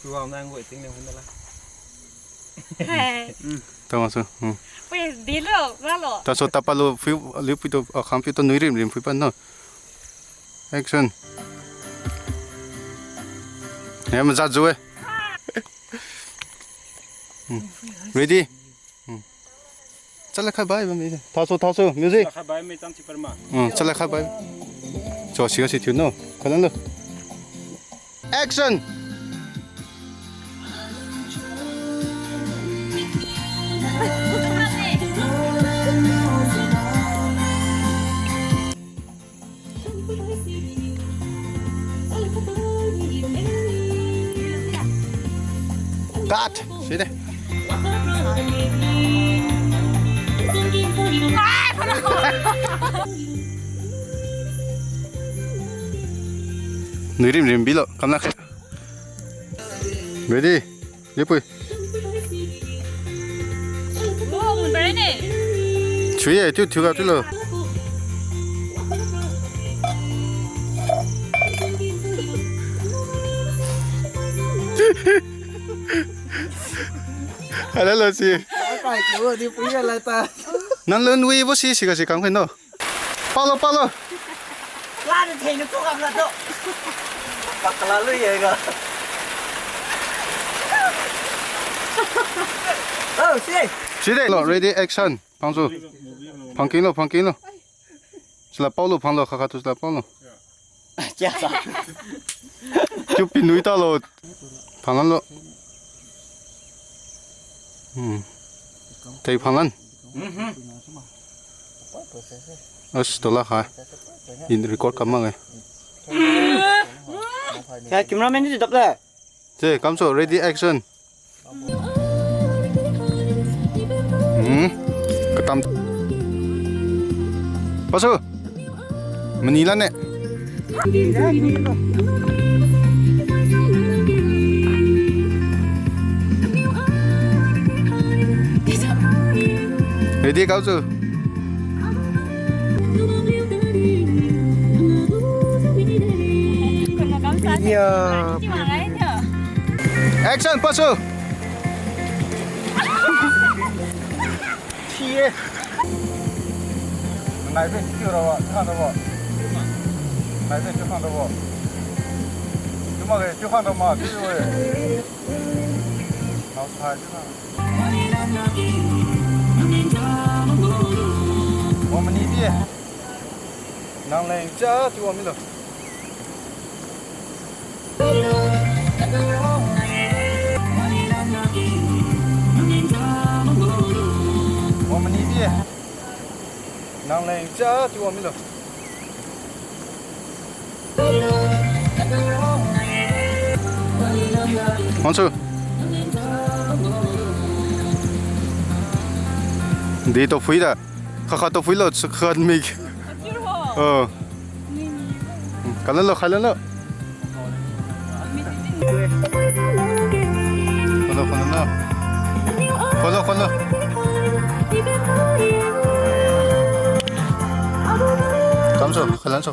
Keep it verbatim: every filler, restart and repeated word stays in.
Tuang nang waiting ne hun la. Hai. Tama su. Hmm. Wei, di lo, ra lo. Tasu tapa lo, phui, liu phui tu, ah, kham phui tu nui rim rim phui pa no. Action. Ya, maza ju e. Hmm. Ready? Hmm. Chala khai bai bam ni. Thaosu, thaosu, music. Chala khai bai mi tang chi perma. Hmm, chala khai bai. Cho, siga si thiu no. Khalan lo. Action. Cut. Side. Nui rim rim bilo, kamna khe. Ready? Lipui. Oh, mun bai ne. Chui ye, tiu, tiu ga, tiu lo. Ala lo si. Ai, pai, tiu, di pui ya la ta. Nang lun wi bo si, si ga si kam khen no. Palo, palo. Lada thengna tu kam la tu. Pakla lu ye ga. Oh, si. Side lo, ready, action. Phangsu. Phangking lo, phangking lo. Sila paolo, phanglo, khakha tu sila paolo. Kya sa? Kiu pinui talo. Phanglan lo. Hmm. Tei phanglan. Mhm. As, tola khai. In record kamang e. Kya cameraman ni dap le? Che, kamsu, ready, action. Hmm. Katam. Pasu. Mani lane. Ready, kamsu. Ya. Action, pasu. Thiye. Nai be, thiu rabo, thiu khang rabo. Nai be, thiu khang rabo. Thiu makge, thiu khang rabo ma, thiu e. Nao sai thiu khang. Wa mani bi. Nang leng cha thiu wa milo. Wa mani bi. Nang leng cha thiu wa milo. Hansu. Di to phui da. Khakha to phui lo, khakha mi. Oh. Khalan lo, khalan lo. Khalan lo, khalan lo. Khalan lo, khalan lo. Kamsu, khalan su.